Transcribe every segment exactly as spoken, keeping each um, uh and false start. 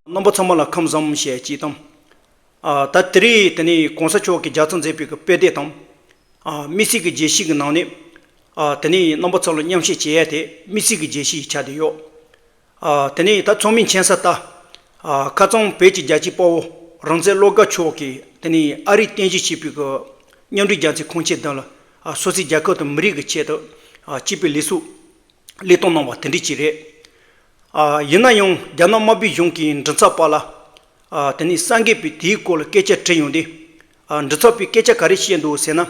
རྣམ་པ་ཚང་མ་ལ་ཁམས་བཟང་ཞེས་ཅིག་དང་། ཨ། ད་དེ་རིང་དེ་ནས་གོང་ས་མཆོག་གིས་རྒྱལ་ཚོགས་མཛད་པའི་གི་དཔེ་དེབ་དང་། ཨ། དམིགས་བསལ་གྱི་རྒྱས་བཤད་ཀྱི་ནང་ནས། ཨ། དེ་ནས་རྣམ་པ་ཚོ་ལ་མཉམ་བཤད་བྱེད་ཡ་དེ་དམིགས་བསལ་གྱི་རྒྱས་བཤད་ཆགས་བསྡད་ཡོད། ཨ། དེ་ནས་ད་ཚང་མས་མཁྱེན་གསལ་ལྟར། ཨ། ཁ་རྩང་བོད་ཀྱི་རྒྱལ་གཅེས་དཔའ་བོ་རང་བཙན་བློ་དགའ་མཆོག་གིས་དེ་ནས་ཨ་རིར་རྟེན་གཞི་བྱས་པའི་གི་མཉམ་འབྲེལ་རྒྱལ་མཚན་ཁོང་ཆེན་བདུན་ལ། ཨ། སོ་སོའི་རྒྱལ་ཁབ་དང་མི་རིགས་ཀྱི་ཆེད་དུ། ཨ། གཅེས་པའི་ལུས་སྲོག་བློས་གཏོང་གནང་བ་དེ་འདྲ་ཅིག་རེད། ཨ། ཡིན་ན་ཡང་རྒྱ་ནག་དམར་པོའི་གཞུང་གིས་མགྲིན་ཚབ་པ་ལ། ཨ། དེ་ནས་གསར་འགོད་པས་དེའི་སྐོར་ལ་སྐད་ཆ་དྲིས་ཡོང་དུས། ཨ། མགྲིན་ཚབ་པས་སྐད་ཆ་ག་རེ་བཤད་འདུག་ཟེར་ན།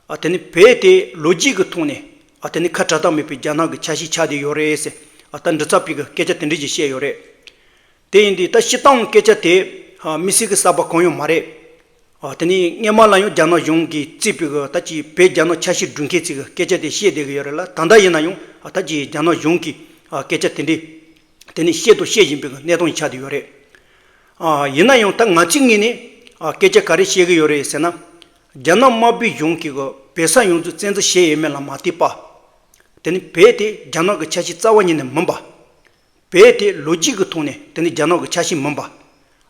ཨ། དེ་ནི་བོད་དེ་ལོ་རྒྱུས་ཀྱི་ཐོག་ནས། ཨ། དེ་ནི་ཁ་བྲལ་ཐབས་མེད་པའི་རྒྱ་ནག་གི་ཆ་ཤས་ཆགས་བསྡད་ཡོད་རེད་ཟེར། ཨ། ད་མགྲིན་ཚབ་པས་གི་སྐད་ཆ་དེ་འདྲ་ཞིག་བཤད་ཡོད་རེད། དེ་ཡིན་དུས་ད་སྤྱིར་བཏང་སྐད་ཆ་དེ། ཨ། དམིགས་བསལ་གྱི་གསར་པ་གང་ཡང་མ་རེད། ཨ། དེ་ནི་སྔོན་མ་ལ་ཡང་རྒྱ་ནག་གཞུང་གིས་བརྩིས་པའི་གི་ད་ཅིག་བོད་རྒྱ་ནག་ཆ་ཤས་སྒྲུབ་མཁན་ཚོས་གི་སྐད་ཆ་དེ་བཤད་བསྡད་གི་ཡོད་རེད་ལ། ད་ལྟ་ཡིན་ན་ཡང་། ཨ། ད་ཅིག་རྒྱ་ནག་གཞུང་གིས། ཨ། སྐད་ཆ་དེ་འདྲ་དེ་ནི་བཤད་དང་བཤད་བཞིན་པའི་གི་གནས་སྟངས་ཆགས་བསྡད་ཡོད་རེད། ཨ། ཡིན་ན་ཡང་ད་ང་ཚོའི་ངོས་ནས། ཨ། སྐད་ཆ་ག་རེ་བཤད་གི་ཡོད་རེད་ཟེར་ན། རྒྱ་ནག་དམར་པོའི་གཞུང་གིས་གི་བོད་ས་ཡོངས་རྫོགས་བཙན་འཛུལ་བྱས་ཡོད་མེད་ལ་མ་ལྟོས་པ། དེ་ནི་བོད་དེ་རྒྱ་ནག་གི་ཆ་ཤས་རྩ་བ་ཉིད་ནས་མིན་པ། བོད་དེ་ལོ་རྒྱུས་ཀྱི་ཐོག་ནས་དེ་ནི་རྒྱ་ནག་གི་ཆ་ཤས་མིན་པ།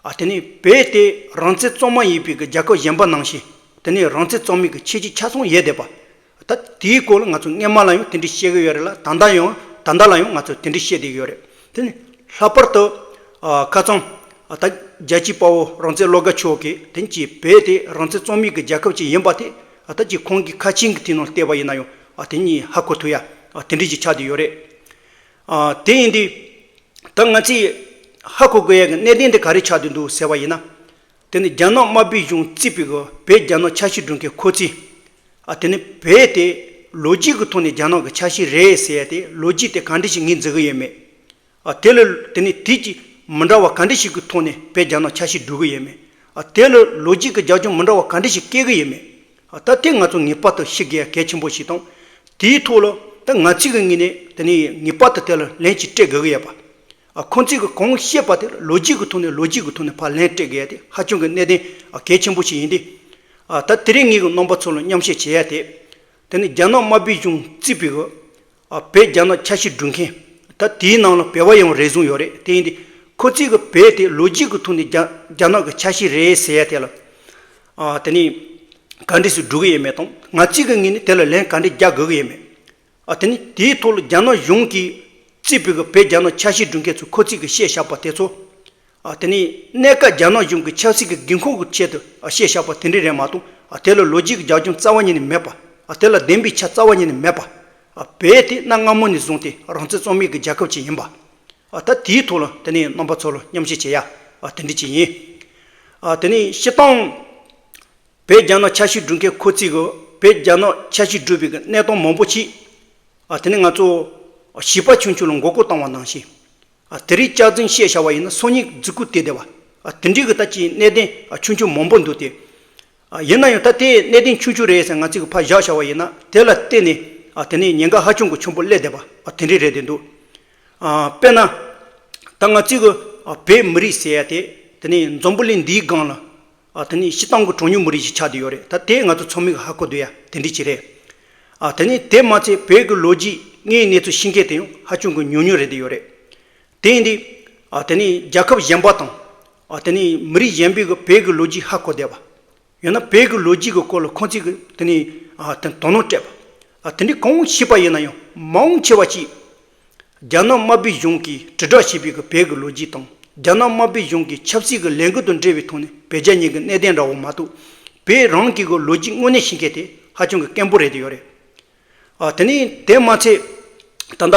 ཨ། དེ་ནི་བོད་དེ་རང་བཙན་གཙང་མ་ཡིན་པའི་གི་རྒྱལ་ཁབ་གཞན་པ་ནང་བཞིན། དེ་ནི་རང་བཙན་གཙང་མའི་གི་ཁྱད་ཆོས་ཆ་ཚང་ཡོད་བསྡད་པ། ད་དེའི་སྐོར་ལ་ང་ཚོ་སྔོན་མ་ལ་ཡང་དེ་འདྲ་བཤད་གི་ཡོད་རེད་ལ། ད་ལྟ་ཡང་། ད་ལྟ་ལ་ཡང་ང་ཚོ་དེ་འདྲ་བཤད་བསྡད་ཡོད་རེད། དེ་ནི་ལྷག་པར་དུ། ཨ། ཁ་རྩང་། ཨ། ད་རྒྱལ་གཅེས་དཔའ་བོ་རང་བཙན་བློ་དགའ་མཆོག་གིས་དེ་ཅིག་བོད་དེ་རང་བཙན་གཙང་མའི་གི་རྒྱལ་ཁབ་ཅིག་ཡིན་པ་དེ། ཨ། ད་ཅིག་ཁོང་གི་ཁ་ཆེམས་ཀྱི་དེ་ནང་བལྟས་པ་ཡིན་ན་ཡང་། ཨ། དེ་ཉིད་ཧ་གོ་ཐུབ་ཡ། ཨ། དེ་འདྲ་ཅིག་ཆགས་བསྡད་ཡོད་རེད། ཨ། དེ་ཡིན་དུས། ད་ང་ཚོས་ཧ་གོ་དགོས་ཡ་གི་གནད་དོན་དེ་ག་རེ་ཆགས་བསྡད་འདུག་ཟེར་བ་ཡིན་ན། དེ་ནི་རྒྱ་ནག་དམར་པོའི་གཞུང་བརྩིས་པའི་གི་བོད་རྒྱ་ནག་ཆ་ཤས་སྒྲུབ་མཁན་ཁོ་ཚོས། ཨ། དེ་ནི་བོད་དེ་ལོ་རྒྱུས་ཀྱི་ཐོག་ནས་རྒྱ་ནག་གི་ཆ་ཤས་རེད་ཟེར་ཡ་དེ། ལོ་རྒྱུས་དེ་ག་འདྲ་ཞིག་ངོས་འཛིན་གི་ཡོད་མེད། ཨ། དེ་ལ་དེ་ནི་དུས་ཀྱི་མི་འདྲ་བ་ག་འདྲ་ཞིག་གི་ཐོག་ནས་བོད་རྒྱ་ནག་ཆ་ཤས་སྒྲུབ་གི་ཡོད་མེད། ཨ། དེ་ལ་ལོ་རྒྱུས་ཀྱི་རྒྱབ་ལྗོངས་མི་འདྲ་བ་ག་འདྲ་ཞིག་བཀལ་གི་ཡོད་མེད། ཨ། ད་དེ་ང་ཚོ་ངེས་པར་དུ་ཤེས་དགོས་ཡ་གལ་ཆེན་པོ་ཞིག་དང་། དེའི་ཐོག་ལ་ད་ང་ཚོའི་གི་ངོས་ནས་དེ་ནི་ངེས་པར་དུ་དེ་ལ་ལན་ཅིག་སྤྲད་དགོས་གི་ཡོད་པ། ཨ། ཁོང་ཚོས་གི་གང་བཤད་པ་དེ་ལ་ལོ་རྒྱུས་ཀྱི་ཐོག་ནས། ལོ་རྒྱུས་ཀྱི་ཐོག་ནས་ཕར་ལན་སྤྲད་དགོས་ཡ་དེ་ཧ་ཅང་གི་གནད་དོན། ཨ། གལ་ཆེན་པོ་ཞིག་ཡིན་ཏེ། ཨ། ད་དེ་རིང་ངས་གི་རྣམ་པ་ཚོ་ལ་མཉམ་བཤད་བྱེད་ཡ་དེ། དེ་ནི་རྒྱ་ནག་དམར་པོའི་གཞུང་བརྩིས་པའི་གི། ཨ། བོད་རྒྱ་ནག་ཆ་ཤས་སྒྲུབ་མཁན། ད་དེའི་ནང་ལ་བོད་པ་ཡང་རེ་ཟུང་ཡོད་རེད། དེ་ཡིན་དུས་ཁོ་ཚོས་གི་བོད་དེ་ལོ་རྒྱུས་ཀྱི་ཐོག་ནས་རྒྱ། རྒྱ་ནག་གི་ཆ་ཤས་རེད་ཟེར་ཡ་དེ་ལ། ཨ། དེ་ནི་ག་འདྲ་ཞིག་སྒྲུབ་གི་ཡོད་མེད་དང་། ང་ཚོས་གི་ངོས་ནས་དེ་ལ་ལན་ག་འདྲ་རྒྱག་དགོས་གི་ཡོད་མེད། ཨ། དེ་ནི་དེའི་ཐོག་ལ་རྒྱ་ནག་གཞུང་གིས་བརྩིས་པའི་གི་བོད་རྒྱ་ནག་ཆ་ཤས་སྒྲུབ་མཁན་ཚོས་ཁོ་ཚོས་གི་བཤད་བཞག་པ་དེ་ཚོ། ཨ། དེ་ནི་གནས་སྐབས་རྒྱ་ནག་གཞུང་གི་ཆབ་སྲིད་ཀྱི་དགོས་མཁོ་གི་ཆེད་དུ། ཨ། བཤད་བཞག་པ་དེ་འདྲ་རེད་མ་གཏོགས། ཨ། དེ་ལ་ལོ་རྒྱུས་ཀྱི་རྒྱབ་ལྗོངས་རྩ་བ་ཉིད་ནས་མེད་པ། ཨ། དེ་ལ་བདེན་པའི་ཆ་རྩ་བ་ཉིད་ནས་མེད་པ། ཨ། བོད་དེ་གནའ་སྔ་མོ་ནས་བཟུང་སྟེ་རང་བཙན་གཙང་མའི་གི་རྒྱལ་ཁབ་ཅིག་ཡིན་པ། ཨ། ད་དེའི་ཐོག་ལ་དེ་ནི་རྣམ་པ་ཚོ་ལ་མཉམ་བཤད་བྱེད་ཡ། ཨ། དེ་འདྲ་ཅིག་ཡིན། ཨ། དེ་ནི་སྤྱིར་བཏང་བོད་རྒྱ་ནག་ཆ་ཤས་སྒྲུབ་མཁན་ཁོ་ཚོས་གི་བོད་རྒྱ་ནག་ཆ་ཤས་སྒྲུབ་པའི་གི་གནས་སྟངས་མང་པོ་ཞིག། ཨ། དེ་ནི་ང་ཚོ་བྱིས་པ་ཆུང་ཆུང་ལ་མགོ་སྐོར་བཏང་བ་ནང་བཞིན། ཨ། དེ་རིང་སྐྱག་རྫུན་བཤད་བཞག་པ་ཡིན་ན་སང་ཉིན་རྫིག་པོ་བསྡད་བསྡད་པ། ཨ། དེ་འདྲའི་གི་ད་ཅིག་གནད་དོན། ཨ། ཆུང་ཆུང་མང་པོ་འདུག་སྟེ། ཨ། ཡིན་ན་ཡང་ད་དེ་གནད་དོན་ཆུང་ཆུང་རེད་ཟེར་ང་ཚོས་གི་ཕར་བཞག་བཞག་པ་ཡིན་ན། དེ་ལ་བརྟེན་ནས། ཨ། དེ་ནི་ཉེན་ཁ་ཧ་ཅང་གི་ཆེན་པོ་སླེབས་བསྡད་པ། ཨ། དེ་འདྲའི་རེད་བསྡད་འདུག། ཨ། དཔེར་ན། ད་ང་ཚོས་གི། ཨ། བོད་མི་རིགས་ཟེར་ཡ་དེ། དེ་ནི་འཛམ་བུ་གླིང་འདིའི་སྒང་ལ། ཨ། དེ་ནི་སྤྱིར་བཏང་གི་གྲངས་ཉུང་མི་རིགས་ཤིག་ཆགས་བསྡད་ཡོད་རེད། ད་དེ་ང་ཚོ་ཚང་མས་གི་ཧ་གོ་བསྡད་ཡ་དེ་འདྲ་ཅིག་རེད། ཨ། དེ་ནི་དེ་མ་ཚད་བོད་ཀྱི་ལོ་རྒྱུས་དངོས་གནས་ཚུལ་ཤེས་མཁན་དེ་ཡང་ཧ་ཅང་གི་ཉུང་ཉུང་རེད་བསྡད་ཡོད་རེད། དེ་ཡིན་དུས། ཨ། དེ་ནི་རྒྱལ་ཁབ་གཞན་པ་དང་། ཨ། དེ་ནི་མི་རིགས་གཞན་པའི་གི་བོད་ཀྱི་ལོ་རྒྱུས་ཧ་གོ་བསྡད་པ། ཡང་ན་བོད་ཀྱི་ལོ་རྒྱུས་ཀྱི་སྐོར་ལ་ཁོང་ཚོས་གི་དེ་ནི། ཨ། དེ་དོ་སྣང་སྤྲད་པ། ཨ། དེ་འདྲའི་གང་ཞིག་པ་ཡིན་ན་ཡང་མང་ཆེ་བ་ཅིག་རྒྱ་ནག་དམར་པོའི་གཞུང་གིས་དྲིལ་བསྒྲགས་བྱས་པའི་གི་བོད་ཀྱི་ལོ་རྒྱུས་དང་། རྒྱ་ནག་དམར་པོའི་གཞུང་གིས་ཆབ་སྲིད་ཀྱི་ལས་འགུལ་དང་འབྲེལ་བའི་ཐོག་ནས་བོད་རྒྱ་གཉིས་ཀྱི་གནད་དོན་འདྲ་བོ་མ་གཏོགས། བོད་རང་གི་གི་ལོ་རྒྱུས་དངོས་གནས་ཤེས་མཁན་དེ་ཧ་ཅང་གི་དཀོན་པོ་རེད་བསྡད་ཡོད་རེད། ཨ། དེ་ནི་དེ་མ་ཚད། ད་ལྟ་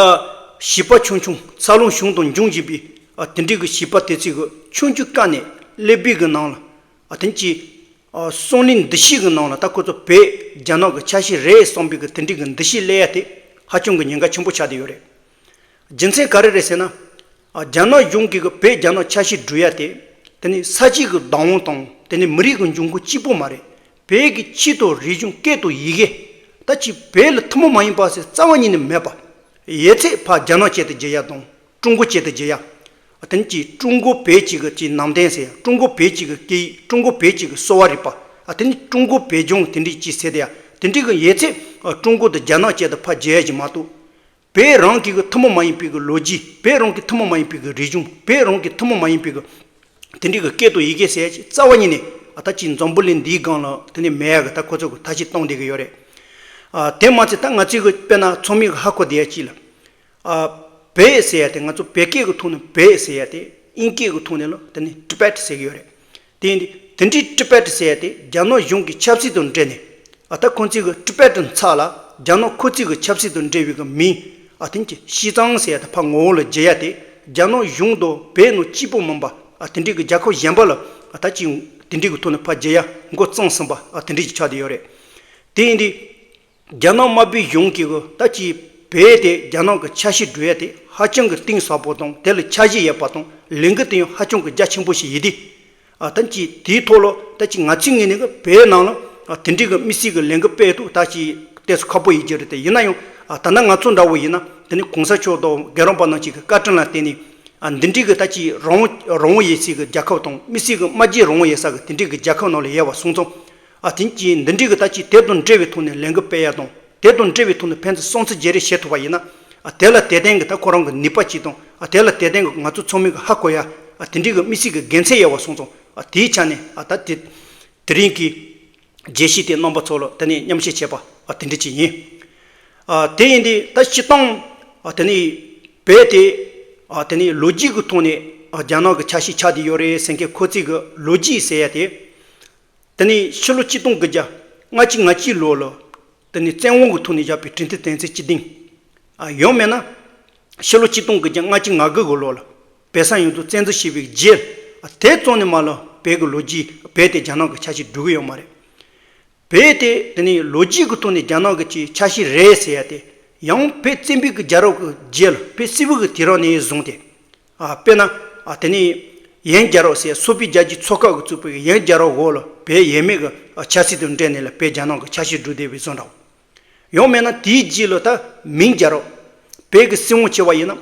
བྱིས་པ་ཆུང་ཆུང་འཚར་ལོངས་བྱུང་དང་འབྱུང་བཞིན་པའི། ཨ། དེ་འདྲའི་གི་བྱིས་པ་དེ་ཚོས་གི་ཆུང་ཆུང་སྐབས་ནས་སློབ་དཔེ་གི་ནང་ལ། ཨ། དེ་ནི་ཅིག། ཨ། བསམ་བློའི་འདུ་ཤེས་གི་ནང་ལ་ད་ཁོ་ཚོ་བོད་རྒྱ་ནག་གི་ཆ་ཤས་རེད་བསམ་པའི་གི་དེ་འདྲའི་གི་འདུ་ཤེས་སླེབས་ཡ་དེ་ཧ་ཅང་གི་ཉེན་ཁ་ཆེན་པོ་ཆགས་བསྡད་ཡོད་རེད། རྒྱུ་མཚན་ག་རེ་རེད་ཟེར་ན། ཨ། རྒྱ་ནག་གཞུང་གིས་གི་བོད་རྒྱ་ནག་ཆ་ཤས་སྒྲུབ་ཡ་དེ། དེ་ནི་ས་གཞི་གི་བདག་དབང་དང་དེ་ནི་མི་རིགས་གི་འབྱུང་ཁུངས་གཅིག་པོ་མ་རེད། བོད་ཀྱི་ཆོས་དང་རིག་གཞུང་སྐད་དང་ཡི་གེ། ད་ཅིག་བོད་ལ་ཐུན་མོང་མ་ཡིན་པ་ཟེར་རྩ་བ་ཉིད་ནས་མེད་པ། ཡོད་ཚད་ཕར་རྒྱ་ནག་ཆེད་དུ་བརྗེ་ཡ་དང་ཀྲུང་གོ་ཆེད་དུ་བརྗེ་ཡ། ཨ། དེ་ནི་ཅིག་ཀྲུང་གོ་བོད་ཅིག་གི་ཅིག་ནང་བསྟན་ཟེར་ཡ། ཀྲུང་གོ་བོད་ཅིག་གི་སྐད་ཡིག། ཀྲུང་གོ་བོད་ཅིག་གི་གསོ་བ་རིག་པ། ཨ། དེ་ནི་ཀྲུང་གོ་བོད་ལྗོངས་དེ་འདྲའི་ཅིག་ཟེར་བསྡད་ཡ། དེ་འདྲའི་གི་ཡོད་ཚད། ཨ། ཀྲུང་གོ་དང་རྒྱ་ནག་ཆེད་དུ་ཕར་བརྗེ་ཡ་ཅིག་མ་གཏོགས། བོད་རང་གི་གི་ཐུན་མོང་མ་ཡིན་པའི་གི་ལོ་རྒྱུས། བོད་རང་གི་ཐུན་མོང་མ་ཡིན་པའི་གི་རིག་གཞུང་། བོད་རང་གི་ཐུན་མོང་མ་ཡིན་པའི་གི་དེ་འདྲའི་གི་སྐད་དང་ཡི་གེ་ཟེར་ཡ་ཅིག་རྩ་བ་ཉིད་ནས་ཨ་ད་ཅིག་འཛམ་བུ་གླིང་འདིའི་སྒང་ལ་དེ་ནས་མེད་ཡ་གི་ད་ཁོ་ཚོ་གི་ཐབས་ཤེས་གཏོང་བསྡད་གི་ཡོད་རེད། ཨ་དེ་མ་ཚད་ད་ང་ཚོའི་གི་དཔེར་ན་ཚང་མས་གི་ཧ་གོ་བསྡད་ཡ་ཅིག་ལ། ཨ་བོད་ཟེར་ཡ་དེ་ང་ཚོ་བོད་སྐད་གི་ཐོག་ནས་བོད་ཟེར་ཡ་དེ་དབྱིན་སྐད་གི་ཐོག་ནས་ལ་དེ་ནས་ཊི་བྷེ་ཊི་ཟེར་གི་ཡོད་རེད། དེ་ཡིན་དུས་དེ་འདྲའི་ཊི་བྷེ་ཊི་ཟེར་ཡ་དེ་རྒྱ་ནག་གཞུང་གི་ཆབ་སྲིད་དང་འབྲེལ་ནས་ཨ་ད་ཁོང་ཚོའི་གི་ཊི་བྷེ་ཊི་ཚབ་ལ་རྒྱ་ནག་ཁོ་ཚོའི་གི་ཆབ་སྲིད་དང་འབྲེལ་བའི་གི་མིང་ཨ་དེ་ནས་ཅིག་ཤིས་ཙང་ཟེར་ཡ་དེ་ཕར་ངོ་བོ་ལ་བརྗེ་ཡ་དེ་རྒྱ་ནག་གཞུང་དང་བོད་ནང་གཅིག་པོ་མིན་པ་ཨ་དེ་འདྲའི་གི་རྒྱལ་ཁབ་གཞན་པ་ལ་ཨ་ད་ཅིག་དེ་འདྲའི་གི་ཐོག་ནས་ཕར་བརྗེ་ཡ་འགོ་བརྩམས་ཟིན་པ་ཨ་དེ་འདྲའི་ཅིག་ཆགས་བསྡད་ཡོད་རེད། དེ་ཡིན་དུས། རྒྱ་ནག་དམར་པོའི་གཞུང་གིས་གི་ད་ཅིག་བོད་དེ་རྒྱ་ནག་གི་ཆ་ཤས་སྒྲུབ་ཡ་དེ་ཧ་ཅང་གི་གཏིང་ཟབ་པོ་དང་དེ་ལ་འཆར་གཞི་ཡོད་པ་དང་ལས་འགུལ་དེ་ཡང་ཧ་ཅང་གི་རྒྱ་ཆེན་པོ་ཞིག་ཡིན་དུས། ཨ་ད་ཅིག་དེའི་ཐོག་ལ་ད་ཅིག་ང་ཚོའི་ངོས་ནས་གི་བོད་ནང་ལ་ཨ་དེ་འདྲའི་གི་དམིགས་བསལ་གི་ལས་འགུལ་སྤེལ་ཐུབ་ད་ཅིག་ཏོག་ཙམ་ཁག་པོ་ཡིན་གྱི་རེད་དེ། ཡིན་ན་ཡང་ཨ་ད་ནང་ང་ཚོ་འདྲ་བོ་ཡིན་ན་དེ་ནི་གོང་ས་མཆོག་དང་རྒྱལ་རོང་པ་རྣམས་ཀྱི་གི་བཀའ་དྲིན་ལ་བརྟེན་ནས་ཨ་འདི་འདྲའི་གི་ད་ཅིག་རང་དབང་རང་དབང་ཡོད་སའི་གི་རྒྱལ་ཁབ་དང་དམིགས་བསལ་གི་དམག་རྒྱག་རང་དབང་ཡོད་ས་གི་དེ་འདྲའི་གི་རྒྱལ་ཁབ་ནང་ལ་ཡོད་པ་སོང་ཙང་། ཨ་དེ་ཅི་འདི་འདྲའི་གི་ད་ཅི་དེ་དང་འབྲེལ་བའི་ཐོག་ནས་ལས་འགུལ་སྤེལ་ཡ་དང་དེ་དང་འབྲེལ་བའི་ཐོག་ནས་ཕན་ཚུན་སྲུང་བརྩི་བརྗེ་རེས་བྱེད་ཐུབ་པ་ཡིན་ན། ཨ་དེ་ལ་དེ་བརྟེན་གི་ད་ཁོ་རང་གི་ནུས་པ་ཅིག་དང་ཨ་དེ་ལ་དེ་བརྟེན་གི་ང་ཚོ་ཚང་མས་གི་ཧ་གོ་ཡ་ཨ་དེ་འདྲའི་གི་དམིགས་བསལ་གི་དགེ་མཚན་ཡོད་པ་སོང་ཙང་། ཨ་དེའི་ཆ་ནས་ཨ་ད་དེ་དེ་རིང་གི་རྒྱས་བཤད་དེ་རྣམ་པ་ཚོ་ལ་དེ་ནས་མཉམ་བཤད་བྱས་པ་ཨ་དེ་འདྲ་ཅིག་ཡིན། ཨ་དེ་ཡིན་དུས་ད་སྤྱིར་བཏང་ཨ་དེ་ནས་བོད་དེ་ཨ་དེ་ནས་ལོ་རྒྱུས་གི་ཐོག་ནས་ཨ་རྒྱ་ནག་གི་ཆ་ཤས་ཆགས་བསྡད་ཡོད་རེད་ཟེར་མཁན་ཁོ་ཚོས་གི་ལོ་རྒྱུས་ཟེར་ཡ་དེ། དེ་ནས་ཕྱི་ལོ་ཆིག་སྟོང་དགུ་བརྒྱ་ལྔ་བཅུ་ང་གཅིག་ལོ་ལ། དེ་ནས་བཙན་དབང་གི་ཐོག་ནས་བཞག་པའི་གྲོས་མཐུན་དོན་ཚན་བཅུ་བདུན། ཨ་ཡང་མིན་ན། ཕྱི་ལོ་ཆིག་སྟོང་དགུ་བརྒྱ་ལྔ་བཅུ་ང་དགུ་གི་ལོ་ལ། བོད་ས་ཡོངས་རྫོགས་བཙན་འཛུལ་བྱས་པའི་རྗེས། ཨ་དེ་ཙམ་ནས་མར་ལ་བོད་ཀྱི་ལོ་རྒྱུས་བོད་དེ་རྒྱ་ནག་གི་ཆ་ཤས་སྒྲུབ་ཀྱི་ཡོད་མ་རེད། བོད་དེ་དེ་ནས་ལོ་རྒྱུས་ཀྱི་ཐོག་ནས་རྒྱ་ནག་གི་ཆ་ཤས་རེད་ཟེར་ཡ་དེ། ཡང་བོད་བཙན་པོའི་གི་རྒྱལ་རབས་ཀྱི་རྗེས་ལ་བོད་སིལ་བུ་གི་དུས་རབས་ནས་བཟུང་སྟེ། ཨ་དཔེར་ན། ཨ་དེ་ནས་ཡན་རྒྱལ་རབས་ཟེར་སོག་པོའི་རྒྱལ་རྒྱུད་ཚོ་ཁག་གིས་བཙུགས་པའི་ཡན་རྒྱལ་རབས་འོག་ལ་བོད་ཡས་མས་ཀྱི་ཨ་ཆབ་སྲིད་དང་འབྲེལ་ནས་ལ་བོད་རྒྱ་ནག་གི་ཆ་ཤས་བསྒྲུབས་བསྡད་པའི་བཟོ་འདྲ་བོ། ཡང་མིན་ན་དེའི་རྗེས་ལ་ད་མིང་རྒྱལ་རབས། བོད་ཀྱི་སྲིད་དབང་བྱས་པ་ཡིན་ན།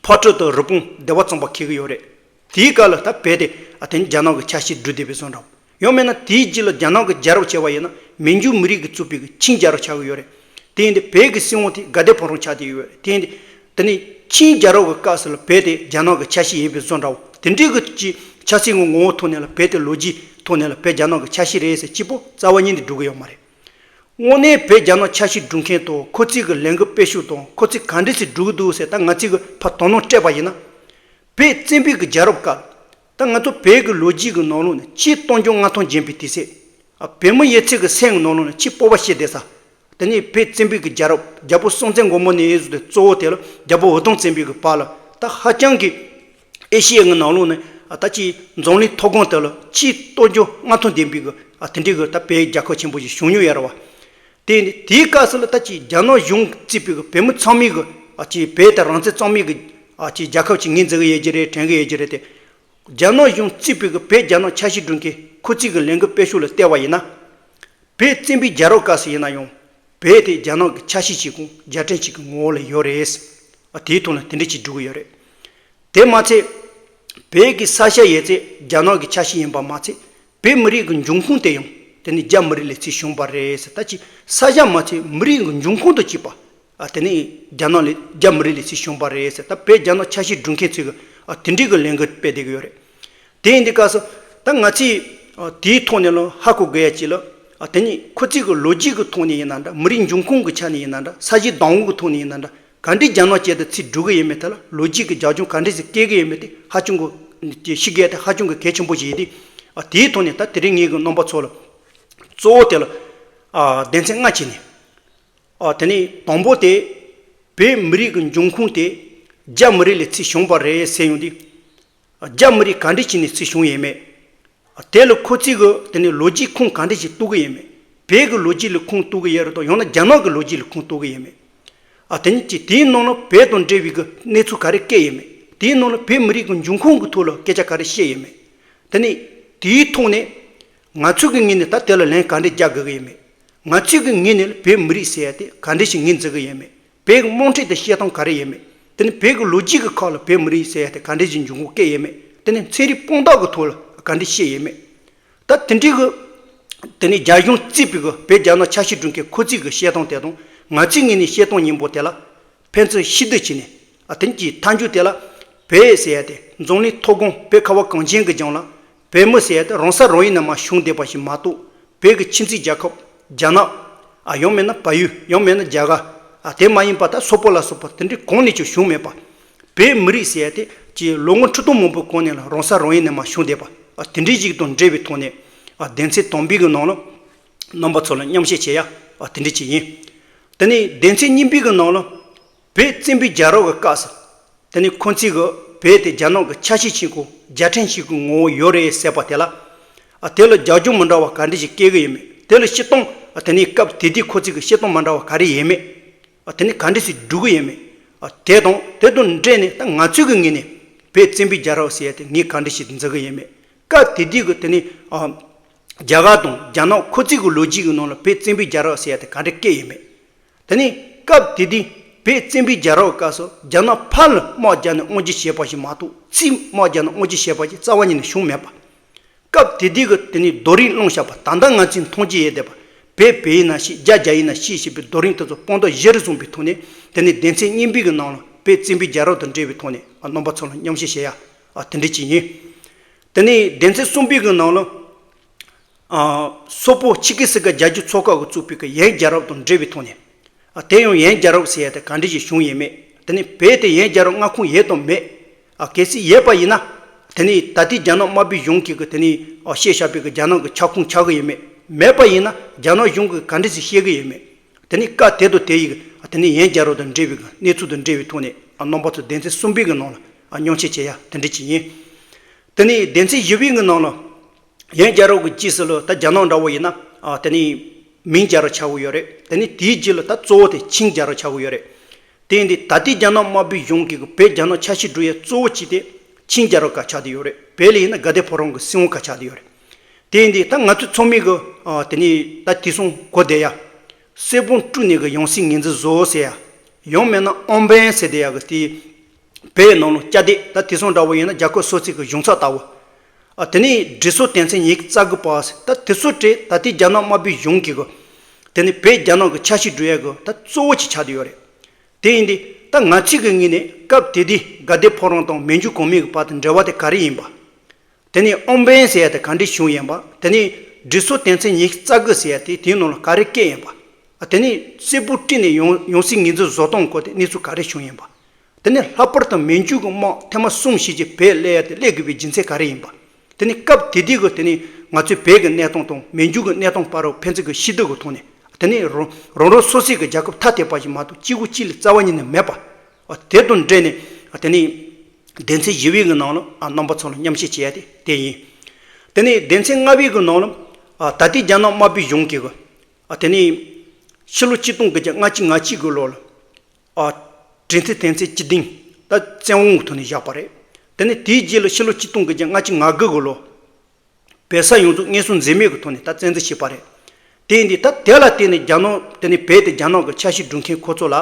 ཕག་གྲུ་དང་རི་བོང་སྡེ་པ་གཙང་པ་འཁེལ་གྱི་ཡོད་རེད། དེའི་སྐབས་ལ་ད་བོད་དེ་ཨ་དེ་ནས་རྒྱ་ནག་གི་ཆ་ཤས་བསྒྲུབས་བསྡད་པའི་བཟོ་འདྲ་བོ། ཡང་མིན་ན་དེའི་རྗེས་ལ་རྒྱ་ནག་གི་རྒྱལ་རབས་བྱས་པ་ཡིན་ན་མན་ཇུ་མི་རིགས་ཀྱིས་བཙུགས་པའི་གི་ཆིང་རྒྱལ་རབས་ཆགས་ཀྱི་ཡོད་རེད། དེ་ཡིན་དུས་བོད་ཀྱི་སྲིད་དབང་དེ་དགའ་ལྡན་ཕོ་བྲང་ཆགས་བསྡད་ཡོད་རེད། དེ་ཡིན་དུས་དེ་ནས་ཆིང་རྒྱལ་རབས་ཀྱི་སྐབས་སུ་ལ་བོད་དེ་རྒྱ་ནག་གི་ཆ་ཤས་ཡིན་པའི་བཟོ་འདྲ་བོ། དེ་འདྲའི་གི་ཅིག་ཆབ་སྲིད་ཀྱི་ངོ་བོ་ཐོག་ནས་ལ་བོད་དེ་ལོ་རྒྱུས་ཐོག་ནས་ལ་བོད་རྒྱ་ནག་གི་ཆ་ཤས་རེད་ཟེར་གཅིག་པོ་རྩ་བ་ཉིད་ནས་འགྲོ་གི་ཡོད་མ་རེད། དངོས་གནས་བོད་རྒྱ་ནག་ཆ་ཤས་སྒྲུབ་མཁན་དང་ཁོ་ཚོས་གི་ལས་འགུལ་སྤེལ་ཤུགས་དང་ཁོ་ཚོས་ག་འདྲས་སེ་སྒྲུབ་ཀྱི་འདུག་ཟེར་ད་ང་ཚོས་གི་ཕར་དོ་སྣང་སྤྲད་པ་ཡིན་ན། བོད་བཙན་པོའི་གི་རྒྱལ་རབས་སྐབས། ད་ང་ཚོ་བོད་ཀྱི་ལོ་རྒྱུས་ཀྱི་ནང་ལོགས་ནས་ཆེས་སྟོབས་འབྱོར་མངའ་ཐང་ལྗན་པའི་དུས་ཚོད། ཨ་བོད་མི་ཡོད་ཚད་ཀྱི་སེམས་ཀྱི་ནང་ལོགས་ནས་ཆེས་སྤོབས་པ་བྱེད་བསྡད་ས། དེ་ནས་བོད་བཙན་པོའི་གི་རྒྱལ་རབས་རྒྱལ་པོ་སྲོང་བཙན་སྒམ་པོ་ནས་འོས་བཟོས་ཏེ་གཙོ་བོ་དེ་ལ་རྒྱལ་པོ་འུ་དུམ་བཙན་པོའི་གི་བར་ལ་ད་ཧ་ཅང་གི་ཨེ་ཤི་ཡའི་གི་ནང་ལོགས་ནས་ཨ་ད་ཅིག་འཛམ་གླིང་མཐོ་སྒང་དེ་ལ་ཆེས་སྟོབས་འབྱོར་མངའ་ཐང་ལྡན་པའི་གི་ཨ་དེ་འདྲའི་གི་ད་བོད་རྒྱལ་ཁབ་ཆེན་པོ་ཞིག་བྱུང་མྱོང་ཡོད་རེད་བ། དེ་ནས་དེའི་སྐབས་སུ་ལ་ད་ཅིག་རྒྱ་ནག་གཞུང་བརྩིས་པའི་གི་བོད་མི་ཚང་མའི་གི་ཨ་ཅིག་བོད་དེ་རང་བཙན་གཙང་མའི་གི་ཨ་ཅིག་རྒྱལ་ཁབ་ཅིག་ངོས་འཛིན་གི་ཡོད་ཀྱི་རེད། དྲན་གི་ཡོད་ཀྱི་རེད་དེ། རྒྱ་ནག་གཞུང་བརྩིས་པའི་གི་བོད་རྒྱ་ནག་ཆ་ཤས་སྒྲུབ་མཁན་ཁོ་ཚོས་གི་ལས་འགུལ་སྤེལ་ཤུགས་ལ་བལྟས་པ་ཡིན་ན། བོད་བཙན་པོའི་རྒྱལ་རབས་སྐབས་སུ་ཡིན་ན་ཡང་། བོད་དེ་རྒྱ་ནག་གི་ཆ་ཤས་ཤིག་གི་རྒྱལ་ཕྲན་ཞིག་གི་ངོ་བོ་ལ་ཡོད་རེད། ཨ་དེའི་ཐོག་ལ་དེ་འདྲ་ཅིག་སྒྲུབ་གི་ཡོད་རེད། དེ་མ་ཚད། བོད་ཀྱི་ས་ཆ་ཡོད་ཚད་རྒྱ་ནག་གི་ཆ་ཤས་ཡིན་པ་མ་ཚད། བོད་མི་རིགས་ཀྱི་འབྱུང་ཁུངས་དེ་ཡང་དེ་ནི་རྒྱ་མི་རིགས་ལས་ཚུར་བྱུང་བ་རེད་ཟེར། ད་ཅི་ས་ཆ་མ་ཚད་མི་རིགས་ཀྱི་འབྱུང་ཁུངས་དང་གཅིག་པ། ཨ་དེ་ནི་རྒྱ་ནག་ལས་རྒྱ་མི་རིགས་ལས་ཚུར་བྱུང་བ་རེད་ཟེར། ད་བོད་རྒྱ་ནག་ཆ་ཤས་སྒྲུབ་མཁན་ཚོས་གི་ཨ་དེ་འདྲའི་གི་ལས་འགུལ་སྤེལ་བསྡད་གི་ཡོད་རེད། དེ་ཡིན་དུས་སྐབས་སུ་ད་ང་ཚོས་ཨ་དེའི་ཐོག་ནས་ལ་ཧ་གོ་དགོས་ཡ་ཅིག་ལ། ཨ་དེ་ནི་ཁོ་ཚོས་གི་ལོ་རྒྱུས་ཀྱི་ཐོག་ནས་ཡིན་ན་འདྲ། མི་རིགས་འབྱུང་ཁུངས་ཀྱི་ཆ་ནས་ཡིན་ན་འདྲ། ས་གཞི་བདག་དབང་གི་ཐོག་ནས་ཡིན་ན་འདྲ། ག་འདྲའི་རྒྱ་ནག་ཅན་དུ་ཚུར་སྒྲུབ་གི་ཡོད་མེད་དེ་ལ་ལོ་རྒྱུས་ཀྱི་རྒྱབ་ལྗོངས་ག་འདྲས་ཟིག་སྐྱེལ་གི་ཡོད་མེད་དེ་ཧ་ཅང་གི་ཤེས་དགོས་དེ་ཧ་ཅང་གི་གལ་ཆེན་པོ་ཞིག་ཡིན་དུས། ཨ་དེའི་ཐོག་ནས་ད་དེ་རིང་ངེད་ཀྱི་རྣམ་པ་ཚོ་ལ་གཙོ་བོ་དེ་ལ་ཨ་སྡེ་ཚན་ལྔ་བྱས་ནས། ཨ་དེ་ནས་དང་པོ་དེ་བོད་མི་རིགས་ཀྱི་འབྱུང་ཁུངས་དེ་རྒྱ་མི་རིགས་ལས་ཚུར་བྱུང་བ་རེད་ཟེར་ཡོང་དུས། རྒྱ་མི་རིགས་ག་འདྲས་བྱས་ནས་ཚུར་བྱུང་ཡོད་མེད། དེ་ལ་ཁོ་ཚོས་གི་དེ་ནས་ལོ་རྒྱུས་ཁུངས་ག་འདྲས་ཞིག་གཏུག་གི་ཡོད་མེད། བོད་ཀྱི་ལོ་རྒྱུས་ལ་ཁུངས་གཏུག་གི་ཡོད་རེད་དང་ཡང་ན་རྒྱ་ནག་གི་ལོ་རྒྱུས་ལ་ཁུངས་གཏུག་གི་ཡོད་མེད། ཨ་དེ་ནས་ཅི་དེའི་ནང་ལ་བོད་དང་འབྲེལ་བའི་གི་གནས་ཚུལ་ག་རེ་བཀོད་ཡོད་མེད། དེའི་ནང་ལ་བོད་མི་རིགས་ཀྱི་འབྱུང་ཁུངས་ཀྱི་ཐོག་ལ་སྐད་ཆ་ག་རེ་བཤད་ཡོད་མེད། དེ་ནས་དེའི་ཐོག་ནས་ང་ཚོ་གི་ངོས་ནས་ད་དེ་ལ་ལན་ག་འདྲས་རྒྱག་དགོས་ཀྱི་ཡོད་མེད། ང་ཚོ་གི་ངོས་ནས་ལ་བོད་མི་རིགས་ཟེར་ཡ་དེ་ག་འདྲས་ཞིག་ངོས་འཛིན་གི་ཡོད་མེད། བོད་ཀྱི་དམངས་ཁྲོད་དུ་བཤད་སྟངས་ག་རེ་ཡོད་མེད། དེ་ནས་བོད་ཀྱི་ལོ་རྒྱུས་ཀྱི་ཁག་ལ་བོད་མི་རིགས་ཟེར་ཡ་དེ་ག་འདྲས་ཀྱི་འབྱུང་ཁུངས་བཀོད་ཡོད་མེད། དེ་ནས་ཚན་རིག་དཔང་རྟགས་ཀྱི་ཐོག་ལ་ག་འདྲས་བཤད་ཡོད་མེད། ད་དེ་འདྲའི་གི་དེ་ནས་རྒྱ་གཞུང་བརྩིས་པའི་གི་བོད་རྒྱ་ནག་ཆ་ཤས་སྒྲུབ་མཁན་ཁོ་ཚོའི་གི་བཤད་སྟངས་དེ་དང་ང་ཚོའི་ངོས་ནས་བཤད་སྟངས་གཉིས་པོ་དེ་ལ་ ཕན་ཚུན་ཤེས་བསྡུར་བྱས་ནས། ཨ་དེ་གྱི་མཐའ་མཇུག་དེ་ལ་བོད་ཟེར་ཡ་དེ་འཛམ་གླིང་མཐོ་སྒང་བོད་ཁ་བ་གངས་ཅན་གྱི་ལྗོངས་ལ་བོད་མི་ཟེར་ཡ་དེ་རང་ས་རང་ཡུལ་ནས་མར་བྱུང་བསྡད་པ་ཞིག་མ་གཏོགས། བོད་ཀྱི་ཁྱིམ་མཚེས་རྒྱལ་ཁབ་རྒྱ་ནག་ཨ་ཡང་མིན་ན་བལ་ཡུལ། ཡང་མིན་ན་རྒྱ་གར། ཨ་དེ་མ་ཡིན་པ་ད་སོག་པོ་ལ་སོགས་པ་དེ་འདྲའི་གང་ནས་ཀྱང་བྱུང་མེད་པ། བོད་མི་རིགས་ཟེར་ཡ་དེ་ཀྱི་ལོ་ངོ་ཁྲི་སྟོང་མང་པོའི་གོང་ནས་ལ་རང་ས་རང་ཡུལ་ནས་མར་བྱུང་བསྡད་པ། ཨ་དེ་འདྲའི་ཞིག་དང་འབྲེལ་བའི་ཐོག་ནས། ཨ་སྡེ་ཚན་དང་པའི་གི་ནང་ལ་རྣམ་པ་ཚོ་ལ་མཉམ་བཤད་བྱེད་ཡ། ཨ་དེ་འདྲ་ཅིག་ཡིན། དེ་ནས་སྡེ་ཚན་གཉིས་པའི་གི་ནང་ལ་བོད་བཙན་པོའི་རྒྱལ་རབས་ཀྱི་སྐབས་སུ། དེ་ནས་ཁོང་ཚོས་གི་བོད་དེ་རྒྱ་ནག་གི་ཆ་ཤས་ཤིག་གི་རྒྱལ་ཕྲན་ཞིག་གི་ངོ་བོ་ཡོད་རེད་ཟེར་བ་དེ་ལ། ཨ་དེ་ལ་རྒྱབ་ལྗོངས་མི་འདྲ་བ་ག་འདྲ་ཞིག་སྐྱེ་གི་ཡོད་མེད། དེ་ལ་སྤྱིར་བཏང་། ཨ་དེ་ནས་སྐབས་དེ་དུས་ཁོ་ཚོས་གི་བཤད་སྟངས་མི་འདྲ་བ་ག་རེ་ཡོད་མེད། ཨ་དེ་ནས་ག་འདྲ་ཞིག་སྒྲུབ་གི་ཡོད་མེད། ཨ་དེ་དང་དེ་དང་འབྲེལ་ནས་ད་ང་ཚོའི་གི་ངོས་ནས་བོད་བཙན་པོའི་རྒྱལ་རབས་ཟེར་ཡ་དེ་ངས་ག་འདྲ་ཞིག་མཛད་གི་ཡོད་མེད། སྐབས་དེ་དུས་གི་དེ་ནས་ཨ་རྒྱ་གར་དང་རྒྱ་ནག་ཁོ་ཚོའི་གི་ལོ་རྒྱུས་གི་ནང་ལ་བོད་བཙན་པོའི་རྒྱལ་རབས་ཟེར་ཡ་དེ་ག་འདྲ་སྐྱེས་ཡོད་མེད། དེ་ནས་སྐབས་དེ་དུས་བོད་བཙན་པོའི་རྒྱལ་རབས་སྐབས་སུ་རྒྱ་ནག་ཕར་ལ་དམག་རྒྱག་ནས་དབང་སྒྱུར་བྱས་པ་ཞིག་མ་གཏོགས། ཕྱིར་དམག་རྒྱག་ནས་དབང་སྒྱུར་བྱས་པ་ཞིག་རྩ་བ་ཉིད་ནས་བྱུང་མེད་པ། སྐབས་དེ་དུས་ཀྱི་དེ་ནས་རྡོ་རིང་བླངས་བཞག་པ། ད་ལྟ་ང་ཚོས་མཐོང་རྒྱུ་ཡོད་བསྡད་པ། བོད་བོད་ཡིན་ན་ཤི། རྒྱ་རྒྱ་ཡིན་ན་ཤི་ཞེས་པའི་རྡོ་རིང་དེ་ཚོ་དཔང་རྟགས་གཞིར་བཟུང་པའི་ཐོག་ནས། དེ་ནས་སྡེ་ཚན་གཉིས་པའི་གི་ནང་ལ་བོད་བཙན་པོའི་རྒྱལ་རབས་དང་འབྲེལ་བའི་ཐོག་ནས། ཨ་རྣམ་པ་ཚོ་ལ་མཉམ་བཤད་བྱེད་ཡ། ཨ་དེ་འདྲ་ཅིག་ཡིན། དེ་ནས་སྡེ་ཚན་གསུམ་པའི་གི་ནང་ལ། ཨ་སོག་པོ་ཆི་ཀི་སི་ཀ་རྒྱལ་རྒྱུད་ཚོགས་ཁག་གིས་བཙུགས་པའི་གི་ཡོན་རྒྱལ་རབས་དང་འབྲེལ་བའི་ཐོག་ནས། ཨ་དེ་ཡང་ཡོན་རྒྱལ་རབས་ཟེར་ཡ་དེ་ག་འདྲ་ཞིག་བྱུང་ཡོད་མེད། དེ་ནས་བོད་དེ་ཡོན་རྒྱལ་རབས་མངའ་ཁོངས་ཡོད་དམ་མེད། ཨ་གལ་སྲིད་ཡོད་པ་ཡིན་ན། དེ་ནས་ད་ལྟའི་རྒྱ་ནག་དམར་པོའི་གཞུང་གིས་གི་དེ་ནས་ཨ་བཤད་བཞག་པའི་གི་རྒྱ་ནག་གི་ཁྱབ་ཁོངས་ཆགས་གི་ཡོད་མེད། མེད་པ་ཡིན་ན་རྒྱ་ནག་གཞུང་གིས་ག་འདྲ་ཞིག་བཤད་གི་ཡོད་མེད། དེ་ནས་སྐབས་དེ་དང་དེ་ཡི་གི་དེ་ནས་ཡོན་རྒྱལ་རབས་དང་འབྲེལ་བའི་གི་གནས་ཚུལ་དང་འབྲེལ་བའི་ཐོག་ནས། ཨ་རྣམ་པ་ཚོ་སྡེ་ཚན་གསུམ་པའི་གི་ནང་ལ་ཨ་མཉམ་བཤད་བྱེད་ཡ་དེ་འདྲ་ཅིག་ཡིན། དེ་ནས་སྡེ་ཚན་བཞི་པའི་གི་ནང་ལ། ཡོན་རྒྱལ་རབས་ཀྱི་རྗེས་སུ་ལ་ད་རྒྱ་ནག་འདྲ་བོ་ཡིན་ན། ཨ་དེ་ནས་མིང་རྒྱལ་རབས་ཆགས་ཀྱི་ཡོད་རེད། དེ་ནས་དེའི་རྗེས་ལ་ད་གཙོ་བོ་དེ་ཆིང་རྒྱལ་རབས་ཆགས་ཀྱི་ཡོད་རེད། དེ་ཡིན་དུས་ད་ལྟའི་རྒྱ་ནག་དམར་པོའི་གཞུང་གིས་བོད་རྒྱ་ནག་ཆ་ཤས་སྒྲུབ་ཡ་གཙོ་བོ་གཅིག་དེ་ཆིང་རྒྱལ་རབས་སྐབས་ཆགས་བསྡད་ཡོད་རེད། བོད་ལ་ཡིན་ན་དགའ་ལྡན་ཕོ་བྲང་གི་སྲིད་དབང་སྐབས་ཆགས་བསྡད་ཡོད་རེད། དེ་ཡིན་དུས་ད་ང་ཚོ་ཚང་མས་གི་ཨ་དེ་ནས་ད་དེང་སང་གོ་བསྡད་ཡ། གསེར་བུམ་དཀྲུགས་ནས་གི་ཡང་སྲིད་ངོས་འཛིན་བཟོ་ཟེར་ཡ། ཡང་མིན་ན་ཨོམ་བན་ཟེར་བསྡད་ཡ་གི་དེ། བོད་ནང་ལ་སྐྱ་སྡེ་ད་དེང་སང་འདྲ་བོ་ཡིན་ན་རྒྱལ་ཁབ་སོ་སོའི་གི་གཞུང་ཚབ་ལྟ་བུ། ཨ་དེ་ནས་སྒྲིག་སྲོལ་དོན་ཚན་ཉི་ཤུ་རྩ་དགུ་པ་ཟེར། ད་དེ་ཚོ་སྤྲད་ད་ལྟའི་རྒྱ་ནག་དམར་པོའི་གཞུང་གིས་གི། དེ་ནས་བོད་རྒྱ་ནག་གི་ཆ་ཤས་སྒྲུབ་ཡ་གི་ད་གཙོ་བོ་ཅིག་ཆགས་བསྡད་ཡོད་རེད། དེ་ཡིན་དུས་ད་ང་ཚོའི་གི་ངོས་ནས་སྐབས་དེ་དུས་དགའ་ལྡན་ཕོ་བྲང་དང་མན་ཇུ་གོང་མའི་གི་བར་དུ་འབྲེལ་བ་དེ་ག་རེ་ཡིན་པ། དེ་ནས་ཨོམ་བན་ཟེར་ཡ་དེ་ག་འདྲས་བྱུང་ཡིན་པ། དེ་ནས་སྒྲིག་སྲོལ་དོན་ཚན་ཉི་ཤུ་རྩ་དགུ་ཟེར་ཡ་དེ་དེའི་ནང་ལ་ག་རེ་བཀོད་ཡིན་པ། དེ་ནས་གསེར་བུམ་དཀྲུགས་ནས་ཡང་ཡང་སྲིད་ངོས་འཛིན་བཟོ་སྟངས་སྐོར་དེ་གནས་ཚུལ་ག་རེ་བྱུང་ཡིན་པ། དེ་ནས་ལྷག་པར་དུ་མན་ཇུ་གི་དམག་ཐེངས་མ་གསུམ་བྱས་རྗེས་བོད་སླེབས་ཡ་དེ་སླེབས་དགོས་པའི་རྒྱུ་མཚན་ག་རེ་ཡིན་པ། དེ་ནས་སྐབས་དེ་དུས་ཀྱི་དེ་ནས་ང་ཚོའི་བོད་ཀྱི་གནས་སྟངས་དང་མན་ཇུ་གི་གནས་སྟངས་བར་ཕན་ཚུན་གྱི་ཤེས་བསྡུར་གྱི་ཐོག་ནས། དེ་ནས་རང་རང་རང་སོ་སོའི་གི་རྒྱལ་ཁབ་ཐ་དད་པ་ཞིག་མ་གཏོགས་གཅིག་པུ་གཅིག་ལ་རྩ་བ་ཉིད་ནས་མེད་པ། ཨ་དེ་དང་འབྲེལ་ནས་ཨ་དེ་ནས་སྡེ་ཚན་བཞི་པའི་གི་ནང་ལ་ཨ་རྣམ་པ་ཚོ་ལ་མཉམ་བཤད་བྱེད་ཡ་དེ་དེ་ཡིན། དེ་ནས་སྡེ་ཚན་ལྔ་པའི་གི་ནང་ལ་ཨ་ད་ལྟའི་རྒྱ་ནག་དམར་པོའི་གཞུང་གིས་གི་ཨ་དེ་ནས་ཕྱི་ལོ་ཆིག་སྟོང་དགུ་བརྒྱ་ལྔ་བཅུ་ང་གཅིག་གི་ལོ་ལ་ཨ་གྲོས་མཐུན་དོན་ཚན་བཅུ་བདུན་ད་བཙན་དབང་གི་ཐོག་ནས་བཞག་པ་རེད། དེ་ནས་དེའི་རྗེས་ལ་ཕྱི་ལོ་ཆིག་སྟོང་དགུ་བརྒྱ་ལྔ་བཅུ་ང་དགུ་གི་ལོ། བོད་ས་ཡོངས་རྫོགས་མངའ་གསོལ་འཛེམས་མེད་ཀྱི་ཐོག་ནས་ད་བཙན་འཛུལ་བྱས་པ་རེད། དེ་ཡིན་དུས་ད་དེ་ལ་བརྟེན་ནས་རྒྱ་ནག་དེ་ནས་བོད་དེ་རྒྱ་ནག་གི་ཆ་ཤས་སྒྲུབ་མཁན་ཁོ་ཚོ་ལ་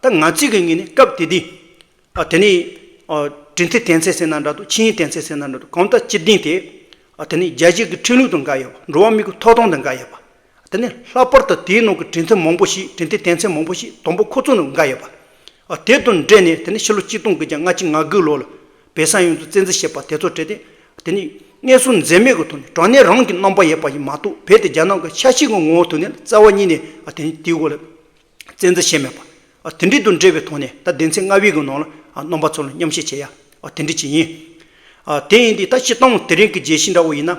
ད་ང་ཚོའི་གི་ངོས་ནས་སྐབས་དེ་དུས་ཨ་དེ་ནས་ཨ་གྲོས་མཐུན་དོན་ཚན་ཟེར་ན་འདྲ་འདུག་ཆིངས་ཡིག་དོན་ཚན་ཟེར་ན་འདྲ་འདུག་གང་ལྟར་སྤྱི་དོན་དེ་ཨ་དེ་ནས་རྒྱལ་སྤྱི་གི་ཁྲིམས་ལུགས་དང་འགལ་ཡོད་པ། འགྲོ་བ་མིའི་གི་ཐོབ་ཐང་དང་འགལ་ཡོད་པ། དེ་ནས་ལྷག་པར་དུ་དེའི་ནང་གི་གྲོས་མཐུན་མང་པོ་ཞིག་གྲོས་མཐུན་དོན་ཚན་མང་པོ་ཞིག་དང་པོ་ཁོ་ཚོ་ནང་འགལ་ཡོད་པ། ཨ་དེ་དང་འབྲེལ་ནས་དེ་ནས་ཕྱི་ལོ་ཆིག་སྟོང་དགུ་བརྒྱ་ལྔ་བཅུ་ང་དགུ་ལོ་ལ་བོད་ས་ཡོངས་རྫོགས་བཙན་འཛུལ་བྱས་པ་དེ་ཚོ་གྲས་དེ་དེ་ནས་མངའ་གསོལ་འཛེམས་མེད་ཀྱི་ཐོག་ནས་དྲང་གནས་རང་གི་རྣམ་པ་ཡོད་པ་ཞིག་མ་གཏོགས་བོད་དེ་རྒྱ་ནག་གི་ཆ་ཤས་ཀྱི་ངོ་བོ་ཐོག་ནས་རྩ་བ་ཉིད་ནས་ཨ་དེ་ནས་དེའི་འོག་ལ་བཙན་འཛུལ་བྱས་མེད་པ། ཨ་དེ་འདྲའི་དང་འབྲེལ་བའི་ཐོག་ནས་ད་སྡེ་ཚན་ལྔ་པའི་གི་ནང་ལ་ཨ་རྣམ་པ་ཚོ་ལ་མཉམ་བཤད་བྱེད་ཡ་ཨ་དེ་འདྲ་ཅིག་ཡིན། ཨ་དེ་ཡིན་དུས་ད་སྤྱིར་བཏང་དེ་རིང་གི་བརྗོད་གཞི་འདྲ་བོ་ཡིན་ན།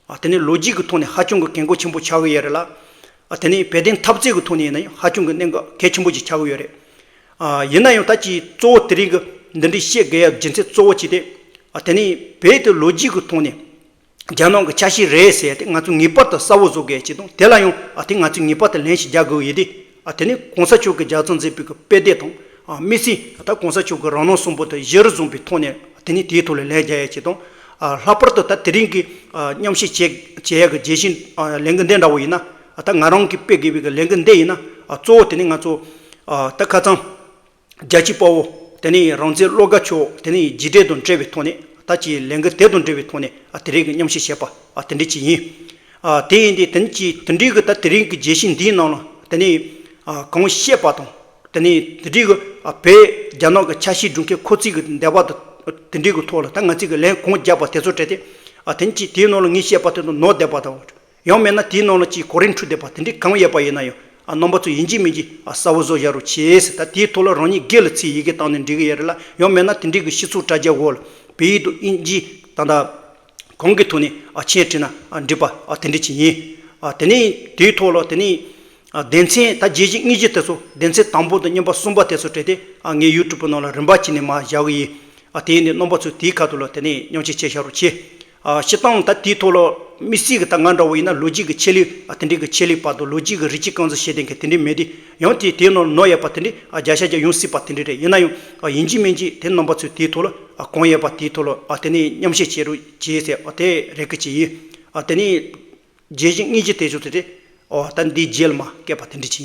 ཨ་དེ་ནས་ལོ་རྒྱུས་ཀྱི་ཐོག་ནས་ཧ་ཅང་གི་གལ་འགངས་ཆེན་པོ་ཆགས་ཀྱི་ཡོད་རེད་ལ། ཨ་དེ་ནས་བོད་དོན་འཐབ་རྩོད་ཀྱི་ཐོག་ནས་ཡིན་ན་ཡང་ཧ་ཅང་གི་གནད་འགག་གལ་ཆེན་པོ་ཞིག་ཆགས་ཀྱི་ཡོད་རེད། ཨ་ཡིན་ན་ཡང་ད་ཅིག་གཙོ་བོ་དེ་རིང་གི་འདི་འདྲའི་བཤད་དགོས་ཡ་རྒྱུ་མཚན་གཙོ་བོ་ཅིག་དེ། ཨ་དེ་ནས་བོད་དེ་ལོ་རྒྱུས་ཀྱི་ཐོག་ནས་རྒྱ་ནག་གི་ཆ་ཤས་རེད་ཟེར་ཏེ་ང་ཚོ་ངེས་པར་དུ་གསལ་བོ་བཟོ་དགོས་ཡ་ཅིག་དང་། དེ་ལ་ཡང་ཨ་དེ་ང་ཚོས་ངེས་པར་དུ་ལན་ཞིག་རྒྱག་དགོས་ཡོད་དེ། ཨ་དེ་ནས་གོང་ས་མཆོག་གི་རྒྱལ་ཚབ་མཛད་པའི་གི་དཔེ་དེབ་དང་། ཨ་དམིགས་བསལ་ད་གོང་ས་མཆོག་གི་རང་སྣང་གསུམ་པོ་དེ་གཞིར་བཟུང་པའི་ཐོག་ནས་དེ་ནས་དེའི་ཐོག་ལ་ལན་རྒྱག་ཡ་ཅིག་དང་། ཨ་ལྷག་པར་དུ་ད་དེ་རིང་གི་ཨ་མཉམ་བཤད་བྱེད་བྱེད་ཡ་གི་རྒྱས་ཤིང་ཨ་ལས་འགུལ་འདི་འདྲ་བོ་ཡིན་ན། ཨ་ད་ང་རང་གིས་སྤེལ་དགོས་པའི་གི་ལས་འགུལ་འདི་ཡིན་ན། ཨ་གཙོ་བོ་དེ་ནས་ང་ཚོ་ཨ་ད་ཁ་སང་རྒྱལ་གཅེས་དཔའ་བོ་དེ་ནས་རང་བཙན་བློ་དགའ་མཆོག་དེ་ནས་རྒྱུགས་སྤྲོད་དང་འབྲེལ་བའི་ཐོག་ནས་ད་ཅིག་ལས་འགུལ་དེ་དང་འབྲེལ་བའི་ཐོག་ནས་ཨ་དེ་རིང་གི་མཉམ་བཤད་བྱས་པ་ཨ་དེ་འདྲ་ཅིག་ཡིན། ཨ་དེ་ཡིན་དུས་དེ་ནས་ཅིག་དེ་འདྲའི་གི་ད་དེ་རིང་གི་རྒྱས་ཤིང་འདིའི་ནང་ལ་དེ་ནས་ཨ་གང་བཤད་པ་དང་། དེ་ནས་དེ་འདྲའི་གི་ཨ་བོད་རྒྱ་ནག་གི་ཆ་ཤས་སྒྲུབ་མཁན་ཁོ་ཚོའི་གི་འདོད་པ་དང་དེ་འདྲའི་གི་ཐོག་ལ་ད་ང་ཚོས་གི་ལན་གང་རྒྱག་པ་དེ་ཚོ་སྤྲད་དེ། ཨ་དེ་ནས་ཅིག་དེའི་ནང་ལ་ངས་བཤད་པ་དེ་ཚོ་ནོར་བསྡད་པ་དང་། ཡང་མིན་ན་དེའི་ནང་ལ་ཅིག་གོ་རིམ་འཁྲུལ་བསྡད་པ་དེ་འདྲའི་གང་ཡོད་པ་ཡིན་ན་ཡང་། ཨ་རྣམ་པ་ཚོ་ཡིན་གཅིག་མིན་གཅིག་ཨ་གསལ་བོ་བཟོ་བཞག་རོགས་བྱེད་ཟེར། ད་དེའི་ཐོག་ལ་རང་ཉིད་སྒེར་ལ་ཚིག་ཡི་གེ་བཏང་ནས་འབྲི་གི་ཡོད་རེད་ལ། ཡང་མིན་ན་དེ་འདྲའི་གི་སྤྱི་ཚོགས་དྲ་རྒྱ་འོག་ལ་བོད་ཡིག་དང་དབྱིན་ཇི་ད་ལྟ་གང་གི་ཐོག་ནས་ཨ་མཆན་བྲིས་ན་ཨ་འགྲིག་པ་ཨ་དེ་འདྲ་ཅིག་ཡིན། ཨ་དེ་ནས་དེའི་ཐོག་ལ་དེ་ནས་ཨ་སྡེ་ཚན་ད་བརྗོད་གཞི་དངོས་གཞི་དེ་ཚོ་སྡེ་ཚན་དང་པོ་དང་གཉིས་པ་གསུམ་པ་དེ་ཚོ་སྤྲད་དེ། ཨ་ངའི་ཡུ་ཊུབ་ནང་ལ་རིམ་པ་བྱས་ནས་མར་བཞག་གི་ཡིན། ཨ་དེ་ཡིན་དུས་རྣམ་པ་ཚོས་དེའི་ཁ་ཐུག་ལ་དེ་ནས་མཉམ་ཞུགས་བྱེད་བཞག་རོགས་བྱེད། ཨ་སྤྱིར་བཏང་ད་དེའི་ཐོག་ལ་དམིགས་བསལ་གྱི་ད་ང་འདྲ་བོ་ཡིན་ན་ལོ་རྒྱུས་ཀྱི་ཆེད་ལས། ཨ་དེ་འདྲའི་གི་ཆེད་ལས་པ་དང་ལོ་རྒྱུས་ཀྱི་རིགས་གཅིག་རྐང་འཛིན་བྱེད་བསྡད་མཁན་དེ་འདྲའི་མེད་དུས། ཡང་དེ་དེའི་ནང་ནོར་ཡོད་པ་དེ་འདྲའི་ཨ་བརྒྱ་ཆ་བརྒྱ་ཡོང་སྲིད་པ་དེ་འདྲའི་རེད། ཡིན་ན་ཡང་ཨ་ཡིན་གཅིག་མིན་གཅིག་དེ་རྣམ་པ་ཚོས་དེའི་ཐོག་ལ་ཨ་གང་ཡོད་པ་དེའི་ཐོག་ལ་ཨ་དེ་ནས་མཉམ་བཤད་བྱེད་རོགས་བྱེད་ཟེར། ཨ་དེ་རེ་སྐུལ་བྱས་ཡིན། ཨ་དེ་ནས་བརྗོད་གཞི་དངོས་གཞི་དེ་ཚོ་དེ་རེད། ཨོ་ད་འདིའི་རྗེས་ལ་མར་བཀོད་པ་དེ་འདྲ་ཅིག་ཡིན།